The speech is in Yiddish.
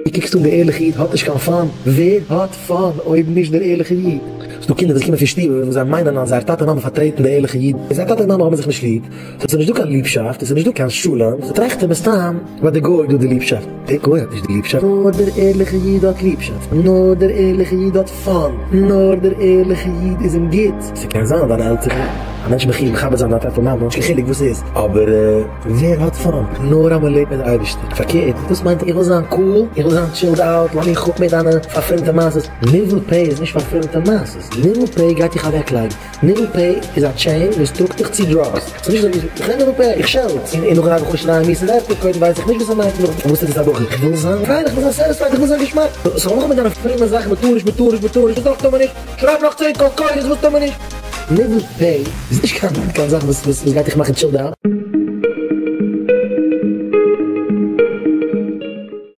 דו קוקסט אן די ערליכע איד האט נישט קיין fun? ווער האט fun אויב נישט דער ערליכער איד? ס'דא קינדער וואס קומען פון שטיבער וואס זיי מיינען אז זייער טאטע מאמע פארטרעטן די ערליכע איד, און זייער טאטע מאמע האבן זיך נישט ליב, so ס'איז נישט דא קיין ליבשאפט, עס איז נישט דא קיין שלום, זיי טראכטן מסתם ביי די גוי איז דא די ליבשאפט, די גוי האט נישט די ליבשאפט, נאר דער ערליכער איד האט ליבשאפט, נאר דער ערליכער איד האט fun, נאר דער ערליכער איד איז אים גוט. ס'קען זיין דיינע עלטערן, א מענטש מחיוב מכבד זיין דיין טאטע מאמע, נישט קיין חילוק וואס ס'איז, אבער ווער האט fun? נאר אז מ'לעבט מיט די אייבערשטער, פארקערט, דאס מיינט איך וויל זיין cool, איך וויל זיין chilled out, לאז מיך אפ מיט דיינע פארפרומטע מעשות, ניבול פה איז נישט פארפרומטע מעשות, ניבול פה גייט דיך אוועקלייגן. ניבול פה איז א chain וואס טראגט דיך צו drugs. ס'איז נישט אזוי ווי איך נעם ניבול פה, איך שעלט, און נאכדעם הייב איך אן שרייען מיאוסע ווערטער, קודם ווייס איך נישט וואס ער מיינט, נאכדעם וואס איז דאס א בחור? איך וויל זיין פרייליך, איך וויל זיין satisfied, איך וויל זיין געשמאק. סאו אויך מיט דיינע פרומע זאכן, מ'טאר נישט, מ'טאר נישט, מ'טאר נישט, וואס נאך טאר מען נישט? שרייב נאך צען קול קורא'ס, וואס טאר מען נישט? ניבול פה איז נישט קיין זאך וואס גייט דיך מאכן chilled out.